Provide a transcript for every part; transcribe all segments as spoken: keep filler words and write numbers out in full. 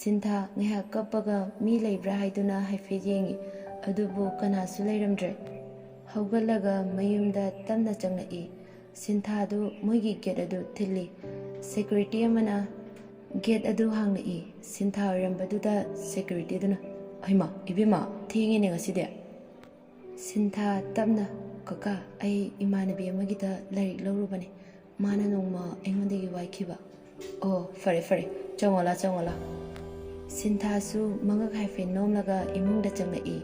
ꯁꯤꯟꯊꯥ ꯉꯥꯏꯍꯥꯛ ꯀꯞꯄꯒ ꯃꯤ ꯂꯩꯕ꯭ꯔꯥ ꯍꯥꯏꯗꯨꯅ ꯍꯥꯏꯐꯦꯠ ꯌꯦꯡꯉꯤ꯫ ꯑꯗꯨꯕꯨ ꯀꯅꯥꯁꯨ ꯂꯩꯔꯝꯗ꯭ꯔꯦ꯫ ꯍꯧꯒꯠꯂꯒ ꯃꯌꯨꯝꯗ ꯇꯞꯅ ꯆꯪꯂꯛꯏ꯫ ꯁꯤꯟꯊꯥꯗꯨ ꯃꯣꯏꯒꯤ ꯒꯦꯠ ꯑꯗꯨ ꯊꯤꯜꯂꯤ꯫ ꯁꯦꯀ꯭ꯌꯨꯔꯤꯇꯤ ꯑꯃꯅ ꯒꯦꯠ ꯑꯗꯨ ꯍꯥꯡꯂꯛꯏ꯫ ꯁꯤꯟꯊꯥ ꯑꯣꯏꯔꯝꯕꯗꯨꯗ ꯁꯦꯀ꯭ꯌꯨꯔꯤꯇꯤꯗꯨꯅ, "ꯍꯩꯃꯥ, ꯏꯕꯦꯝꯃ, ꯊꯦꯡꯉꯦꯅꯦ ꯉꯁꯤꯗꯤ"꯫ ꯁꯤꯟꯊꯥ ꯇꯞꯅ, "ꯀꯀꯥ, ꯑꯩ ꯏꯃꯥꯟꯅꯕꯤ ꯑꯃꯒꯤꯗ ꯂꯥꯏꯔꯤꯛ ꯂꯧꯔꯨꯕꯅꯦ꯫ ꯃꯥꯅ ꯅꯣꯡꯃ ꯑꯩꯉꯣꯟꯗꯒꯤ ꯋꯥꯏꯈꯤꯕ"꯫ "ꯑꯣ, ꯐꯔꯦ ꯐꯔꯦ, ꯆꯪꯉꯣꯂꯥ ꯆꯪꯉꯣꯂꯥ"꯫ ꯁꯤꯟꯊꯥꯁꯨ ꯃꯉꯛ ꯍꯥꯏꯐꯦꯠ ꯅꯣꯝꯂꯒ ꯏꯃꯨꯡꯗ ꯆꯪꯂꯛꯏ꯫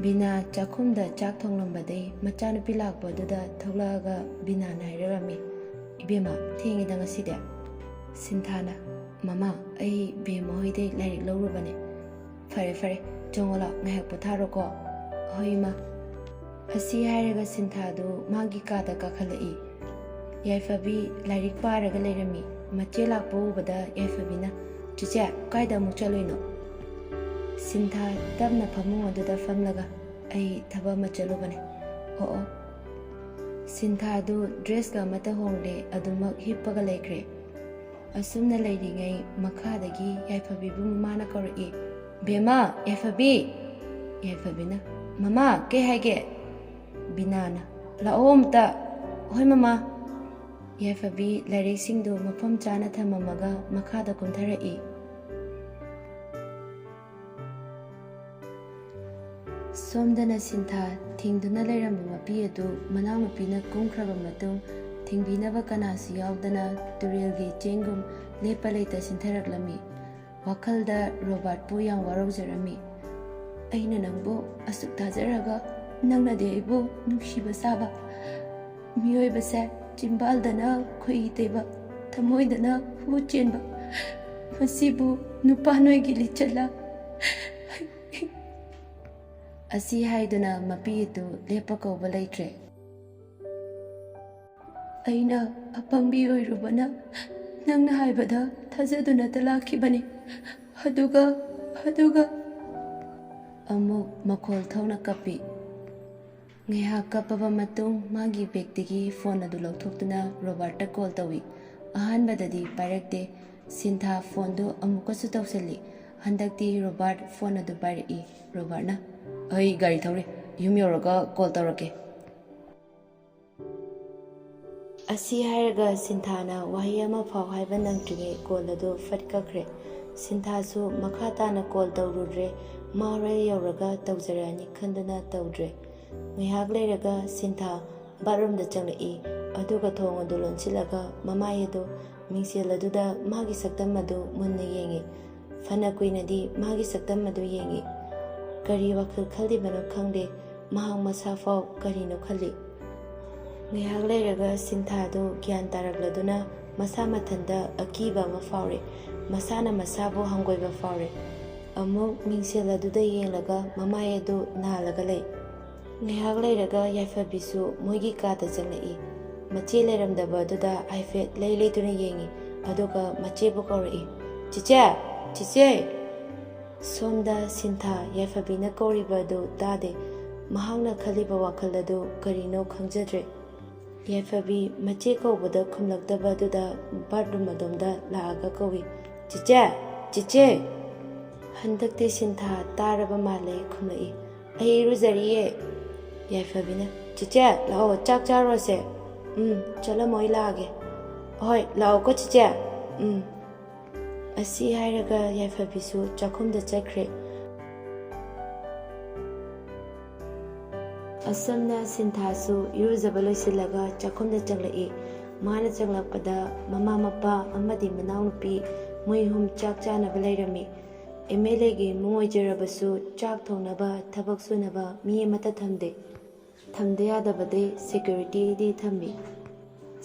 ꯕꯤꯅꯥ ꯆꯥꯛꯈꯨꯝꯗ ꯆꯥꯛ ꯊꯣꯡꯂꯝꯕꯗꯩ ꯃꯆꯥꯅꯨꯄꯤ ꯂꯥꯛꯄꯗꯨꯗ ꯊꯣꯛꯂꯛꯑꯒ ꯕꯤꯅꯥꯅ ꯍꯥꯏꯔꯛꯂꯝꯃꯤ, "ꯏꯕꯦꯝꯃ, ꯊꯦꯡꯉꯤꯗ ꯉꯁꯤꯗꯤ"꯫ ꯁꯤꯟꯊꯥꯅ, "ꯃꯃꯥ, ꯑꯩ ꯕꯦꯝꯃ ꯍꯣꯏꯗꯩ ꯂꯥꯏꯔꯤꯛ ꯂꯧꯔꯨꯕꯅꯦ"꯫ "ꯐꯔꯦ ꯐꯔꯦ, ꯆꯪꯉꯣꯂꯥ, ꯉꯥꯏꯍꯥꯛ ꯄꯣꯊꯥꯔꯣꯀꯣ"꯫ "ꯍꯣꯏ, ꯏꯃꯥ"꯫ ꯑꯁꯤ ꯍꯥꯏꯔꯒ ꯁꯤꯟꯊꯥꯗꯨ ꯃꯥꯒꯤ ꯀꯥꯗ ꯀꯥꯈꯠꯂꯛꯏ꯫ ꯌꯥꯏꯐꯕꯤ ꯂꯥꯏꯔꯤꯛ ꯄꯥꯔꯒ ꯂꯩꯔꯝꯃꯤ꯫ ꯃꯆꯦ ꯂꯥꯛꯄ ꯎꯕꯗ ꯌꯥꯏꯐꯕꯤꯅ, "ꯆꯦꯆꯦ, ꯀꯥꯏꯗ ꯑꯃꯨꯛ ꯆꯠꯂꯨꯏꯅꯣ?" ꯁꯤꯟꯊꯥ ꯇꯞꯅ ꯐꯃꯨꯡ ꯑꯗꯨꯗ ꯐꯝꯂꯒ, "ꯑꯩ ꯊꯕꯛ ꯑꯃ ꯆꯠꯂꯨꯕꯅꯦ"꯫ "ꯑꯣ ꯑꯣ"꯫ ꯁꯤꯟꯊꯥꯗꯨ ꯗ꯭ꯔꯦꯁꯀ ꯑꯃꯠꯇ ꯍꯣꯡꯗꯦ, ꯑꯗꯨꯃꯛ ꯍꯤꯞꯄꯒ ꯂꯩꯈ꯭ꯔꯦ꯫ ꯑꯁꯨꯝꯅ ꯂꯩꯔꯤꯉꯩ ꯃꯈꯥꯗꯒꯤ ꯌꯥꯏꯐꯕꯤꯕꯨ ꯃꯃꯥꯅ ꯀꯧꯔꯛꯏ, "ꯕꯦꯝꯃ, ꯌꯥꯏꯐꯕꯤ!" ꯌꯥꯏꯐꯕꯤꯅ, "ꯃꯃꯥ, ꯀꯩ ꯍꯥꯏꯒꯦ?" ꯕꯤꯅꯥꯅ, "ꯂꯥꯛꯑꯣ ꯑꯝꯇ"꯫ "ꯍꯣꯏ ꯃꯃꯥ"꯫ ꯌꯥꯏꯐꯕꯤ ꯂꯥꯏꯔꯤꯛꯁꯤꯡꯗꯨ ꯃꯐꯝ ꯆꯥꯅ ꯊꯝꯃꯝꯃꯒ ꯃꯈꯥꯗ ꯀꯨꯝꯊꯔꯛꯏ꯫ ꯁꯣꯝꯗꯅ ꯁꯤꯟꯊꯥ ꯊꯤꯡꯗꯨꯅ ꯂꯩꯔꯝꯕ ꯃꯄꯤ ꯑꯗꯨ ꯃꯅꯥꯎꯅꯨꯄꯤꯅ ꯀꯨꯝꯈ꯭ꯔꯕ ꯃꯇꯨꯡ ꯊꯤꯡꯕꯤꯅꯕ ꯀꯅꯥꯁꯨ ꯌꯥꯎꯗꯅ ꯇꯨꯔꯦꯜꯒꯤ ꯏꯆꯦꯜꯒꯨꯝ ꯂꯦꯞꯄ ꯂꯩꯇ ꯆꯦꯟꯊꯔꯛꯂꯝꯃꯤ꯫ ꯋꯥꯈꯜꯗ ꯔꯣꯕꯥꯔꯠꯄꯨ ꯌꯥꯝ ꯋꯥꯔꯧꯖꯔꯝꯃꯤ꯫ "ꯑꯩꯅ ꯅꯪꯕꯨ ꯑꯁꯨꯛ ꯊꯥꯖꯔꯒ ꯅꯪꯅꯗꯤ ꯑꯩꯕꯨ ꯅꯨꯡꯁꯤꯕ ꯁꯥꯕ꯫ ꯃꯤꯑꯣꯏꯕꯁꯦ ꯆꯤꯝꯕꯥꯜꯗꯅ ꯈꯣꯏꯍꯤ ꯇꯩꯕ, ꯊꯃꯣꯏꯗꯅ ꯍꯨ ꯆꯦꯟꯕ꯫ ꯃꯁꯤꯕꯨ ꯅꯨꯄꯥ ꯅꯣꯏꯒꯤ ꯂꯤꯆꯠꯂ?" ꯑꯁꯤ ꯍꯥꯏꯗꯨꯅ ꯃꯄꯤ ꯑꯗꯨ ꯂꯦꯞꯄ ꯀꯧꯕ ꯂꯩꯇ꯭ꯔꯦ꯫ "ꯑꯩꯅ ꯑꯄꯪꯕꯤ ꯑꯣꯏꯔꯨꯕꯅ ꯅꯪꯅ ꯍꯥꯏꯕꯗ ꯊꯥꯖꯗꯨꯅꯇ ꯂꯥꯛꯈꯤꯕꯅꯤ꯫ ꯑꯗꯨꯒ, ꯑꯗꯨꯒ" ꯑꯃꯨꯛ ꯃꯈꯣꯜ ꯊꯣꯛꯅ ꯀꯞꯄꯤ꯫ ꯉꯥꯏꯍꯥꯛ ꯀꯞꯄꯕ ꯃꯇꯨꯡ ꯃꯥꯒꯤ ꯕꯦꯒꯇꯒꯤ ꯐꯣꯟ ꯑꯗꯨ ꯂꯧꯊꯣꯛꯇꯨꯅ ꯔꯣꯕꯥꯔꯠꯇ ꯀꯣꯜ ꯇꯧꯏ꯫ ꯑꯍꯥꯟꯕꯗꯗꯤ ꯄꯥꯏꯔꯛꯇꯦ꯫ ꯁꯤꯟꯊꯥ ꯐꯣꯟꯗꯨ ꯑꯃꯨꯛꯀꯁꯨ ꯇꯧꯁꯜꯂꯤ꯫ ꯍꯟꯗꯛꯇꯤ ꯔꯣꯕꯥꯔꯠ ꯐꯣꯟ ꯑꯗꯨ ꯄꯥꯏꯔꯛꯏ꯫ ꯔꯣꯕꯥꯔꯠꯅ, "ꯑꯩ ꯒꯥꯔꯤ ꯊꯧꯔꯤ, ꯌꯨꯝ ꯌꯧꯔꯒ ꯀꯣꯜ ꯇꯧꯔꯛꯀꯦ"꯫ ꯑꯁꯤ ꯍꯥꯏꯔꯒ ꯁꯤꯟꯊꯥꯅ ꯋꯥꯍꯩ ꯑꯃ ꯐꯥꯎ ꯍꯥꯏꯕ ꯅꯪꯗ꯭ꯔꯤꯉꯩ ꯀꯣꯜ ꯑꯗꯨ ꯐꯠ ꯀꯛꯈ꯭ꯔꯦ꯫ ꯁꯤꯟꯊꯥꯁꯨ ꯃꯈꯥ ꯇꯥꯅ ꯀꯣꯜ ꯇꯧꯔꯨꯗ꯭ꯔꯦ꯫ ꯃꯥ ꯍꯣꯔꯦꯟ ꯌꯧꯔꯒ ꯇꯧꯖꯔꯛꯑꯅꯤ ꯈꯟꯗꯨꯅ ꯇꯧꯗ꯭ꯔꯦ꯫ ꯉꯥꯏꯍꯥꯛ ꯂꯩꯔꯒ ꯁꯤꯟꯊꯥ ꯕꯥꯠꯔꯨꯝꯗ ꯆꯪꯂꯛꯏ꯫ ꯑꯗꯨꯒ ꯊꯣꯡ ꯑꯗꯨ ꯂꯣꯟꯁꯤꯜꯂꯒ ꯃꯃꯥꯏ ꯑꯗꯨ ꯃꯤꯡꯁꯦꯜ ꯑꯗꯨꯗ ꯃꯥꯒꯤ ꯁꯛꯇꯝ ꯑꯗꯨ ꯃꯨꯟꯅ ꯌꯦꯡꯏ꯫ ꯐꯅ ꯀꯨꯏꯅꯗꯤ ꯃꯥꯒꯤ ꯁꯛꯇꯝ ꯑꯗꯨ ꯌꯦꯡꯏ꯫ ꯀꯔꯤ ꯋꯥꯈꯜ ꯈꯜꯂꯤꯕꯅꯣ ꯈꯪꯗꯦ꯫ ꯃꯍꯥꯛ ꯃꯁꯥ ꯐꯥꯎ ꯀꯔꯤꯅꯣ ꯈꯜꯂꯤ꯫ ꯉꯥꯏꯍꯥꯛ ꯂꯩꯔꯒ ꯁꯤꯟꯊꯥꯗꯨ ꯒ꯭ꯌꯥꯟ ꯇꯥꯔꯛꯂꯗꯨꯅ ꯃꯁꯥ ꯃꯊꯟꯇ ꯑꯀꯤꯕ ꯑꯃ ꯐꯥꯎꯔꯦ꯫ ꯃꯁꯥꯅ ꯃꯁꯥꯕꯨ ꯍꯪꯒꯣꯏꯕ ꯐꯥꯎꯔꯦ꯫ ꯑꯃꯨꯛ ꯃꯤꯡꯁꯦꯜ ꯑꯗꯨꯗ ꯌꯦꯡꯂꯒ ꯃꯃꯥꯏ ꯑꯗꯨ ꯅꯥꯜꯂꯒ ꯂꯩ꯫ ꯉꯥꯏꯍꯥꯛ ꯂꯩꯔꯒ ꯌꯥꯏꯐꯕꯤꯁꯨ ꯃꯣꯏꯒꯤ ꯀꯥꯗ ꯆꯪꯂꯛꯏ꯫ ꯃꯆꯦ ꯂꯩꯔꯝꯗꯕ ꯑꯗꯨꯗ ꯍꯥꯏꯐꯦꯠ ꯂꯩ ꯂꯩꯗꯨꯅ ꯌꯦꯡꯏ, ꯑꯗꯨꯒ ꯃꯆꯦꯕꯨ ꯀꯧꯔꯛꯏ, "ꯆꯤꯆꯦ! ꯆꯤꯆꯦ!" ꯁꯣꯝꯗ ꯁꯤꯟꯊꯥ ꯌꯥꯏꯐꯕꯤꯅ ꯀꯧꯔꯤꯕ ꯑꯗꯨ ꯇꯥꯗꯦ꯫ ꯃꯍꯥꯛꯅ ꯈꯜꯂꯤꯕ ꯋꯥꯈꯜ ꯑꯗꯨ ꯀꯔꯤꯅꯣ ꯈꯪꯖꯗ꯭ꯔꯦ꯫ ꯌꯥꯏꯐꯕꯤ ꯃꯆꯦ ꯀꯧꯕꯗ ꯈꯨꯝꯂꯛꯇꯕ ꯑꯗꯨꯗ ꯕꯥꯠꯔꯨꯝ ꯑꯗꯣꯝꯗ ꯂꯥꯛꯑꯒ ꯀꯧꯏ, "ꯆꯤꯆꯦ! ꯆꯤꯆꯦ!" ꯍꯟꯗꯛꯇꯤ ꯁꯤꯟꯊꯥ ꯇꯥꯔꯕ ꯃꯥꯜꯂꯦ ꯈꯨꯝꯂꯛꯏ, "ꯑꯩ ꯏꯔꯨꯖꯔꯤꯌꯦ"꯫ ꯌꯥꯏꯐꯕꯤꯅ, "ꯆꯤꯆꯦ, ꯂꯥꯛꯑꯣ, ꯆꯥꯛ ꯆꯥꯔꯨꯔꯁꯦ"꯫ "ꯎꯝ, ꯆꯠꯂꯝꯃꯣ, ꯑꯩ ꯂꯥꯛꯑꯒꯦ"꯫ "ꯍꯣꯏ, ꯂꯥꯛꯑꯣꯀꯣ ꯆꯤꯆꯦ"꯫ "ꯎꯝ"꯫ ꯑꯁꯤ ꯍꯥꯏꯔꯒ ꯌꯥꯏꯐꯕꯤꯁꯨ ꯆꯥꯛꯈꯨꯝꯗ ꯆꯠꯈ꯭ꯔꯦ꯫ ꯑꯁꯨꯝꯅ ꯁꯤꯟꯊꯥꯁꯨ ꯏꯔꯨꯖꯕ ꯂꯣꯏꯁꯤꯜꯂꯒ ꯆꯥꯛꯈꯨꯝꯗ ꯆꯪꯂꯛꯏ꯫ ꯃꯥꯅ ꯆꯪꯂꯛꯄꯗ ꯃꯃꯥ ꯃꯄꯥ ꯑꯃꯗꯤ ꯃꯅꯥꯎꯅꯨꯄꯤ ꯃꯣꯏ ꯑꯍꯨꯝ ꯆꯥꯛ ꯆꯥꯅꯕ ꯂꯩꯔꯝꯃꯤ꯫ ꯑꯦꯝ ꯑꯦꯜ ꯑꯦꯒꯤ ꯏꯃꯨꯡ ꯑꯣꯏꯖꯔꯕꯁꯨ ꯆꯥꯛ ꯊꯣꯡꯅꯕ ꯊꯕꯛ ꯁꯨꯅꯕ ꯃꯤ ꯑꯃꯠꯇ ꯊꯝꯗꯦ꯫ ꯊꯝꯗ ꯌꯥꯗꯕꯗꯤ ꯁꯦꯀ꯭ꯌꯨꯔꯤꯇꯤꯗꯤ ꯊꯝꯃꯤ꯫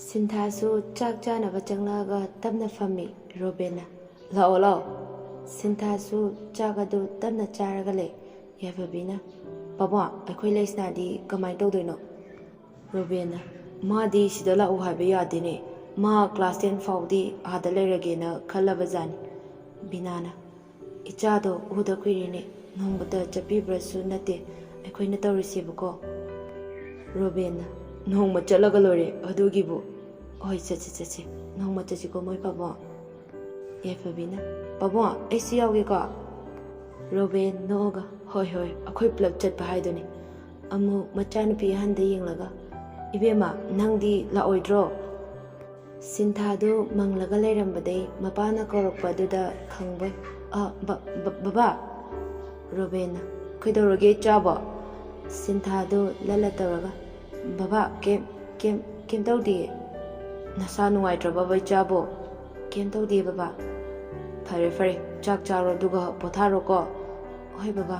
ꯁꯤꯟꯊꯥꯁꯨ ꯆꯥꯛ ꯆꯥꯅꯕ ꯆꯪꯂꯛꯑꯒ ꯇꯞꯅ ꯐꯝꯃꯤ꯫ ꯔꯣꯕꯦꯟꯅ, "ꯂꯥꯛꯑꯣ, ꯂꯥꯛꯑꯣ"꯫ ꯁꯤꯟꯊꯥꯁꯨ ꯆꯥꯛ ꯑꯗꯨ ꯇꯞꯅ ꯆꯥꯔꯒ ꯂꯩ꯫ ꯌꯥꯏꯐꯕꯤꯅ, "ꯄꯥꯕꯨꯡ, ꯑꯩꯈꯣꯏ ꯂꯩꯁꯅꯥꯗꯤ ꯀꯃꯥꯏꯅ ꯇꯧꯗꯣꯏꯅꯣ?" ꯔꯣꯕꯦꯟꯅ, "ꯃꯥꯗꯤ ꯁꯤꯗ ꯂꯥꯛꯎ ꯍꯥꯏꯕ ꯌꯥꯗꯦꯅꯦ꯫ ꯃꯥ ꯀ꯭ꯂꯥꯁ ꯇꯦꯟ ꯐꯥꯎꯗꯤ ꯑꯥꯗ ꯂꯩꯔꯒꯦꯅ ꯈꯜꯂꯕꯖꯥꯠꯅꯤ"꯫ ꯕꯤꯅꯥꯅ, "ꯏꯆꯥꯗꯣ ꯎꯗ ꯀꯨꯏꯔꯦꯅꯦ, ꯅꯣꯡꯃꯇ ꯆꯠꯄꯤꯕ꯭ꯔꯁꯨ ꯅꯠꯇꯦ꯫ ꯑꯩꯈꯣꯏꯅ ꯇꯧꯔꯤꯁꯦꯕꯀꯣ"꯫ ꯔꯣꯕꯦꯟꯅ, "ꯅꯣꯡꯃ ꯆꯠꯂꯒ ꯂꯣꯏꯔꯦ ꯑꯗꯨꯒꯤꯕꯨ"꯫ "ꯍꯣꯏ, ꯆꯠꯁꯤ, ꯆꯠꯁꯤ꯫ ꯅꯣꯡꯃ ꯆꯠꯁꯤꯀꯣ ꯃꯣꯏ ꯄꯥꯕꯨꯡ"꯫ ꯌꯥꯏꯐꯕꯤꯅ, "ꯄꯥꯕꯨꯡ, ꯑꯩꯁꯨ ꯌꯥꯎꯒꯦꯀꯣ?" ꯔꯣꯕꯦꯟ ꯅꯣꯛꯑꯒ, "ꯍꯣꯏ, ꯍꯣꯏ, ꯑꯩꯈꯣꯏ ꯄꯨꯂꯞ ꯆꯠꯄ ꯍꯥꯏꯗꯨꯅꯤ"꯫ ꯑꯃꯨꯛ ꯃꯆꯥꯅꯨꯄꯤ ꯑꯍꯟꯗ ꯌꯦꯡꯂꯒ, "ꯏꯕꯦꯝꯃ, ꯅꯪꯗꯤ ꯂꯥꯛꯑꯣꯏꯗ꯭ꯔꯣ?" ꯁꯤꯟꯊꯥꯗꯨ ꯃꯪꯂꯒ ꯂꯩꯔꯝꯕꯗꯩ ꯃꯄꯥꯅ ꯀꯧꯔꯛꯄ ꯑꯗꯨꯗ ꯈꯪꯕꯣꯏ, "ꯑ, ꯕ-, ꯕ-, ꯕꯕꯥ!" ꯔꯣꯕꯦꯟꯅ, "ꯀꯩꯗꯧꯔꯒꯦ ꯏꯆꯥꯕꯣ?" ꯁꯤꯟꯊꯥꯗꯨ ꯂꯠꯂ ꯇꯧꯔꯒ, "ꯕꯕꯥ, ꯀꯦꯝ, ꯀꯦꯝ, ꯀꯦꯝ ꯇꯧꯗꯤꯌꯦ"꯫ "ꯅꯁꯥ ꯅꯨꯡꯉꯥꯏꯇ꯭ꯔꯕꯕ ꯏꯆꯥꯕꯣ?" "ꯀꯦꯝ ꯇꯧꯗꯤꯌꯦ ꯕꯕꯥ"꯫ "ꯐꯔꯦ, ꯐꯔꯦ, ꯆꯥꯛ ꯆꯥꯔꯣ ꯑꯗꯨꯒ ꯄꯣꯊꯥꯔꯣꯀꯣ"꯫ "ꯍꯣꯏ ꯕꯕꯥ"꯫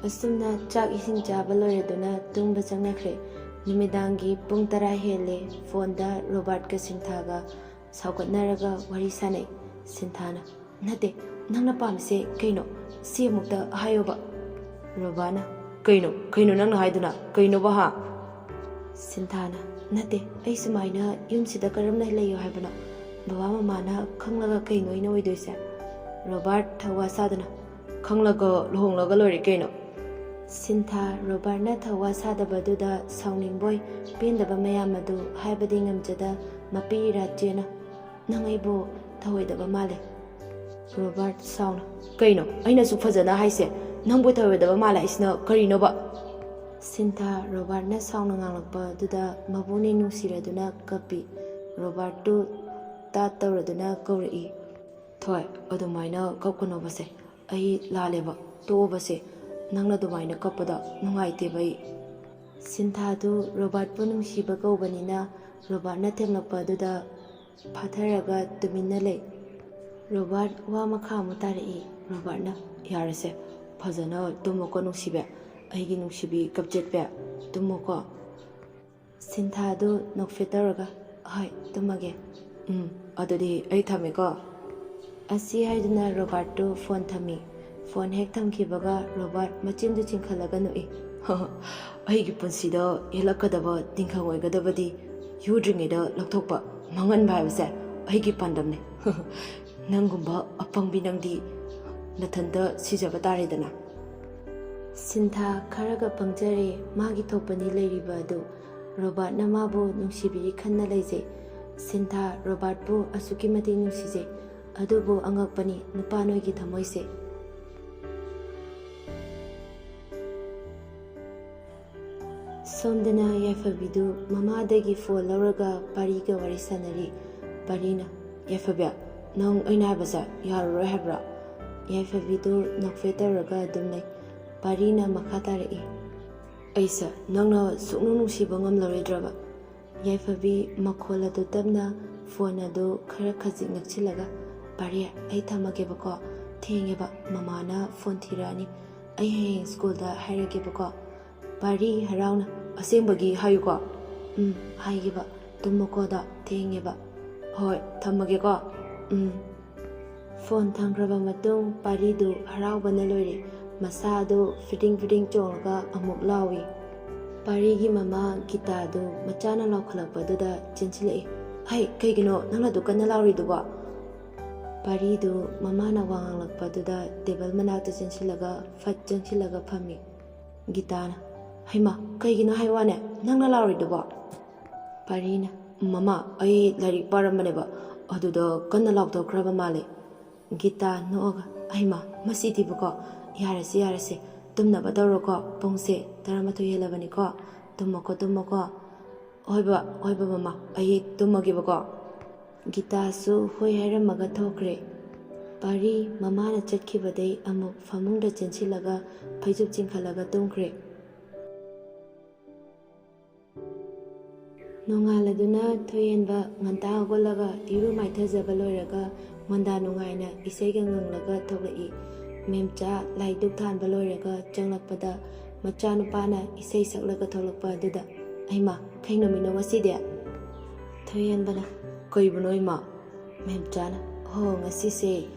ꯑꯁꯨꯝꯅ ꯆꯥꯛ ꯏꯁꯤꯡ ꯆꯥꯕ ꯂꯣꯏꯔꯗꯨꯅ ꯇꯨꯝꯕ ꯆꯪꯅꯈ꯭ꯔꯦ꯫ ꯅꯨꯃꯤꯗꯥꯡꯒꯤ ꯄꯨꯡ ꯇꯔꯥ ꯍꯦꯜꯂꯦ꯫ ꯐꯣꯟꯗ ꯔꯣꯕꯥꯔꯠꯀ ꯁꯤꯟꯊꯥꯒ ꯁꯥꯎꯒꯠꯅꯔꯒ ꯋꯥꯔꯤ ꯁꯥꯟꯅꯩ꯫ ꯁꯤꯟꯊꯥꯅ, "ꯅꯠꯇꯦ, ꯅꯪꯅ ꯄꯥꯝꯃꯤꯁꯦ ꯀꯩꯅꯣ? ꯁꯤ ꯑꯃꯨꯛꯇ ꯍꯥꯏꯌꯣꯕ"꯫ ꯔꯣꯕꯥꯔꯠꯅ, "ꯀꯩꯅꯣ? ꯀꯩꯅꯣ ꯅꯪꯅ ꯍꯥꯏꯗꯨꯅ? ꯀꯩꯅꯣꯕ, ꯍꯥ?" ꯁꯤꯟꯊꯥꯅ, "ꯅꯠꯇꯦ, ꯑꯩ ꯁꯨꯃꯥꯏꯅ ꯌꯨꯝꯁꯤꯗ ꯀꯔꯝꯅ ꯂꯩꯌꯣ ꯍꯥꯏꯕꯅꯣ? ꯕꯕꯥ ꯃꯃꯥꯅ ꯈꯪꯂꯒ ꯀꯩꯅꯣ ꯑꯩꯅ ꯑꯣꯏꯗꯣꯏꯁꯦ?" ꯔꯣꯕꯥꯔꯠ ꯊꯧꯋꯥ ꯁꯥꯗꯅ, "ꯈꯪꯂꯒ ꯂꯨꯍꯣꯡꯂꯒ ꯂꯣꯏꯔꯦ ꯀꯩꯅꯣ"꯫ ꯁꯤꯟꯊꯥ ꯔꯣꯕꯥꯔꯠꯅ ꯊꯧꯋꯥ ꯁꯥꯗꯕꯗꯨꯗ ꯁꯥꯎꯅꯤꯡꯕꯣꯏ ꯄꯦꯟꯗꯕ ꯃꯌꯥꯝ ꯑꯗꯨ ꯍꯥꯏꯕꯗꯤ ꯉꯝꯖꯗ ꯃꯄꯤ ꯏꯔꯥ ꯆꯦꯅ, "ꯅꯪ ꯑꯩꯕꯨ ꯊꯧꯑꯣꯏꯗꯕ ꯃꯥꯜꯂꯦ"꯫ ꯔꯣꯕꯥꯔꯠ ꯁꯥꯎꯅ, "ꯀꯩꯅꯣ ꯑꯩꯅ ꯑꯁꯨꯛ ꯐꯖꯅ ꯍꯥꯏꯁꯦ? ꯅꯪꯕꯨ ꯊꯧꯑꯣꯏꯗꯕ ꯃꯥꯜꯂꯦ ꯍꯥꯏꯁꯤꯅ ꯀꯔꯤꯅꯣꯕ?" ꯁꯤꯟꯊꯥ ꯔꯣꯕꯥꯔꯠꯅ ꯁꯥꯎꯅ ꯉꯥꯡꯂꯛꯄ ꯑꯗꯨꯗ ꯃꯕꯨꯛꯅꯤꯡ ꯅꯨꯡꯁꯤꯔꯗꯨꯅ ꯀꯞꯄꯤ꯫ ꯔꯣꯕꯥꯔꯠꯇꯨ ꯇꯥꯠ ꯇꯧꯔꯗꯨꯅ ꯀꯧꯔꯛꯏ, "ꯊꯣꯏ, ꯑꯗꯨꯃꯥꯏꯅ ꯀꯞꯀꯅꯣꯕꯁꯦ꯫ ꯑꯩ ꯂꯥꯜꯂꯦꯕ꯫ ꯇꯣꯛꯑꯣꯕꯁꯦ꯫ ꯅꯪꯅ ꯑꯗꯨꯃꯥꯏꯅ ꯀꯞꯄꯗꯣ ꯅꯨꯡꯉꯥꯏꯇꯦꯕ ꯑꯩ"꯫ ꯁꯤꯟꯊꯥꯗꯨ ꯔꯣꯕꯥꯔꯠꯄꯨ ꯅꯨꯡꯁꯤꯕ ꯀꯧꯕꯅꯤꯅ ꯔꯣꯕꯥꯔꯠꯅ ꯊꯦꯝꯂꯛꯄ ꯑꯗꯨꯗ ꯐꯥꯊꯔꯒ ꯇꯨꯃꯤꯟꯅ ꯂꯩ꯫ ꯔꯣꯕꯥꯔꯠ ꯋꯥ ꯃꯈꯥ ꯑꯃꯨꯛ ꯇꯥꯔꯛꯏ꯫ ꯔꯣꯕꯥꯔꯠꯅ, "ꯌꯥꯔꯦꯁꯦ, ꯐꯖꯅ ꯇꯨꯝꯃꯣꯀꯣ ꯅꯨꯡꯁꯤꯕꯤ꯫ ꯑꯩꯒꯤ ꯅꯨꯡꯁꯤꯕꯤ ꯀꯞꯆꯦꯠꯄꯤ, ꯇꯨꯝꯃꯣꯀꯣ"꯫ ꯁꯤꯟꯊꯥꯗꯨ ꯅꯣꯛꯐꯦꯠ ꯇꯧꯔꯒ, "ꯍꯣꯏ, ꯇꯨꯝꯃꯒꯦ꯫ ꯎꯝ, ꯑꯗꯨꯗꯤ ꯑꯩ ꯊꯝꯃꯦꯀꯣ"꯫ ꯑꯁꯤ ꯍꯥꯏꯗꯨꯅ ꯔꯣꯕꯥꯔꯠꯇꯨ ꯐꯣꯟ ꯊꯝꯃꯤ꯫ ꯐꯣꯟ ꯍꯦꯛ ꯊꯝꯈꯤꯕꯒ ꯔꯣꯕꯥꯔꯠ ꯃꯆꯤꯟꯗꯨ ꯆꯤꯡꯈꯠꯂꯒ ꯅꯣꯛꯏ꯫ "ꯑꯩꯒꯤ ꯄꯨꯟꯁꯤꯗ ꯍꯦꯜꯂꯛꯀꯗꯕ ꯇꯤꯡꯈꯪ ꯑꯣꯏꯒꯗꯕꯗꯤ ꯌꯨꯗ꯭ꯔꯤꯉꯩꯗ ꯂꯧꯊꯣꯛꯄ, ꯃꯥꯡꯍꯟꯕ ꯍꯥꯏꯕꯁꯦ ꯑꯩꯒꯤ ꯄꯥꯟꯗꯝꯅꯤ꯫ ꯅꯪꯒꯨꯝꯕ ꯑꯄꯪꯕꯤ ꯅꯪꯗꯤ ꯅꯊꯟꯇ ꯁꯤꯖꯕ ꯇꯥꯔꯦꯗꯅ"꯫ ꯁꯤꯟꯊꯥ ꯈꯔꯒ ꯄꯪꯖꯔꯦ, ꯃꯥꯒꯤ ꯊꯣꯛꯄꯅꯤ ꯂꯩꯔꯤꯕ ꯑꯗꯨ꯫ ꯔꯣꯕꯥꯔꯠꯅ ꯃꯥꯕꯨ ꯅꯨꯡꯁꯤꯕꯤꯔꯤ ꯈꯟꯅ ꯂꯩꯖꯩ꯫ ꯁꯤꯟꯊꯥ ꯔꯣꯕꯥꯔꯠꯄꯨ ꯑꯁꯨꯛꯀꯤ ꯃꯇꯤꯛ ꯅꯨꯡꯁꯤꯖꯩ꯫ ꯑꯗꯨꯕꯨ ꯑꯉꯛꯄꯅꯤ ꯅꯨꯄꯥ ꯅꯣꯏꯒꯤ ꯊꯃꯣꯏꯁꯦ꯫ ꯁꯣꯝꯗꯅ ꯌꯥꯏꯐꯕꯤꯗꯨ ꯃꯃꯥꯗꯒꯤ ꯐꯣꯟ ꯂꯧꯔꯒ ꯄꯥꯔꯤꯒ ꯋꯥꯔꯤ ꯁꯥꯟꯅꯔꯤ꯫ ꯄꯥꯔꯤꯅ, "ꯌꯥꯏꯐꯕꯤ, ꯅꯪ ꯑꯩꯅ ꯍꯥꯏꯕꯁꯦ ꯌꯥꯔꯔꯣꯏ ꯍꯥꯏꯕ꯭ꯔꯥ?" ꯌꯥꯏꯐꯕꯤꯗꯨ ꯅꯣꯛꯐꯦꯠ ꯇꯧꯔꯒ ꯑꯗꯨꯝ ꯂꯩ꯫ ꯄꯥꯔꯤꯅ ꯃꯈꯥ ꯇꯥꯔꯛꯏ, "ꯑꯩꯁꯦ ꯅꯪꯅ ꯁꯨꯛꯅꯨꯡ ꯅꯨꯡꯁꯤꯕ ꯉꯝꯂꯔꯣꯏꯗ꯭ꯔꯕ?" ꯌꯥꯏꯐꯕꯤ ꯃꯈꯣꯜ ꯑꯗꯨ ꯇꯞꯅ, ꯐꯣꯟ ꯑꯗꯨ ꯈꯔ ꯈꯖꯤꯛ ꯅꯛꯁꯤꯜꯂꯒ, "ꯄꯥꯔꯤ, ꯑꯩ ꯊꯝꯃꯒꯦꯕꯀꯣ, ꯊꯦꯡꯉꯦꯕ, ꯃꯃꯥꯅ ꯐꯣꯟ ꯊꯤꯔꯛꯑꯅꯤ, ꯑꯩ ꯍꯌꯦꯡ ꯁ꯭ꯀꯨꯜꯗ ꯍꯥꯏꯔꯒꯦꯕꯀꯣ꯫" ꯄꯥꯔꯤ ꯍꯔꯥꯎꯅ, "ꯑꯁꯦꯡꯕꯒꯤ ꯍꯥꯏꯌꯨꯀꯣ?" "ꯎꯝ, ꯍꯥꯏꯒꯦꯕ, ꯇꯨꯝꯃꯣꯀꯣꯗꯣ, ꯊꯦꯡꯉꯦꯕ꯫" "ꯍꯣꯏ, ꯊꯝꯃꯒꯦꯀꯣ꯫" "ꯎꯝ꯫" ꯐꯣꯟ ꯊꯝꯈ꯭ꯔꯕ ꯃꯇꯨꯡ ꯄꯥꯔꯤꯗꯨ ꯍꯔꯥꯎꯕꯅ ꯂꯣꯏꯔꯦ꯫ ꯃꯁꯥꯗꯨ ꯐꯤꯗꯤꯡ ꯐꯤꯗꯤꯡ ꯆꯣꯡꯂꯒ ꯑꯃꯨꯛ ꯂꯥꯎꯏ꯫ ꯄꯥꯔꯤꯒꯤ ꯃꯃꯥ ꯒꯤꯇꯥꯗꯨ ꯃꯆꯥꯅ ꯂꯥꯎꯈꯠꯂꯛꯄꯗꯨꯗ ꯆꯦꯟꯁꯤꯜꯂꯛꯏ꯫ "ꯍꯩ, ꯀꯩꯒꯤꯅꯣ ꯅꯪꯅ ꯑꯗꯨꯛ ꯀꯟꯅ ꯂꯥꯎꯔꯤꯗꯨꯕꯣ?" ꯄꯥꯔꯤꯗꯨ ꯃꯃꯥꯅ ꯋꯥ ꯉꯥꯡꯂꯛꯄꯗꯨꯗ ꯇꯦꯕꯜ ꯃꯅꯥꯛꯇ ꯆꯦꯟꯁꯤꯜꯂꯒ ꯐꯠ ꯆꯪꯁꯤꯜꯂꯒ ꯐꯝꯃꯤ꯫ ꯒꯤꯇꯥꯅ, "ꯍꯩꯃꯥ, ꯀꯩꯒꯤꯅꯣ ꯍꯥꯏ ꯋꯥꯅꯦ ꯅꯪꯅ ꯂꯥꯎꯔꯤꯗꯨꯕꯣ?" ꯄꯥꯔꯤꯅ, "ꯃꯃꯥ, ꯑꯩ ꯂꯥꯏꯔꯤꯛ ꯄꯥꯔꯝꯕꯅꯦꯕ, ꯑꯗꯨꯗ ꯀꯟꯅ ꯂꯥꯎꯊꯣꯛꯈ꯭ꯔꯕ ꯃꯥꯜꯂꯦ꯫" ꯒꯤꯇꯥ ꯅꯣꯛꯑꯒ, "ꯑꯩꯃ, ꯃꯁꯤꯗꯤꯕꯀꯣ, ꯌꯥꯔꯦꯁꯦ, ꯌꯥꯔꯦꯁꯦ, ꯇꯨꯝꯅꯕ ꯇꯧꯔꯣꯀꯣ, ꯄꯨꯡꯁꯦ ꯇꯔꯥꯃꯥꯊꯣꯏ ꯍꯦꯜꯂꯕꯅꯤꯀꯣ, ꯇꯨꯝꯃꯣꯀꯣ, ꯇꯨꯝꯃꯣꯀꯣ꯫" "ꯍꯣꯏꯕ, ꯍꯣꯏꯕ ꯃꯃꯥ, ꯑꯩ ꯇꯨꯝꯃꯒꯦꯕꯀꯣ꯫" ꯒꯤꯇꯥꯁꯨ ꯍꯣꯏ ꯍꯥꯏꯔꯝꯃꯒ ꯊꯣꯛꯈ꯭ꯔꯦ꯫ ꯄꯥꯔꯤ ꯃꯃꯥꯅ ꯆꯠꯈꯤꯕꯗꯩ ꯑꯃꯨꯛ ꯐꯃꯨꯡꯗ ꯆꯦꯟꯁꯤꯜꯂꯒ ꯐꯩꯖꯨꯞ ꯆꯤꯡꯈꯠꯂꯒ ꯇꯨꯝꯈ꯭ꯔꯦ꯫ ꯅꯣꯡꯉꯥꯜꯂꯗꯨꯅ ꯊꯣꯏꯍꯦꯟꯕ ꯉꯟꯇꯥ ꯍꯧꯒꯠꯂꯒ ꯏꯔꯨ ꯃꯥꯏꯊꯖꯕ ꯂꯣꯏꯔꯒ ꯃꯣꯟꯗꯥ ꯅꯨꯡꯉꯥꯏꯅ ꯏꯁꯩꯒ ꯉꯪꯂꯒ ꯊꯣꯛꯂꯛꯏ꯫ ꯃꯦꯝꯆꯥ ꯂꯥꯏ ꯙꯨꯛ ꯊꯥꯟꯕ ꯂꯣꯏꯔꯒ ꯆꯪꯂꯛꯄꯗ ꯃꯆꯥꯅꯨꯄꯥꯅ ꯏꯁꯩ ꯁꯛꯂꯒ ꯊꯣꯛꯂꯛꯄ ꯑꯗꯨꯗ, "ꯑꯩꯃ, ꯀꯩ ꯅꯨꯃꯤꯠꯅꯣ ꯉꯁꯤꯗꯤ?" ꯊꯣꯏꯍꯦꯟꯕꯅ, "ꯀꯩꯕꯨꯅꯣ ꯏꯃꯥ?" ꯃꯦꯝꯆꯥꯅ, "ꯍꯣ, ꯉꯁꯤꯁꯦ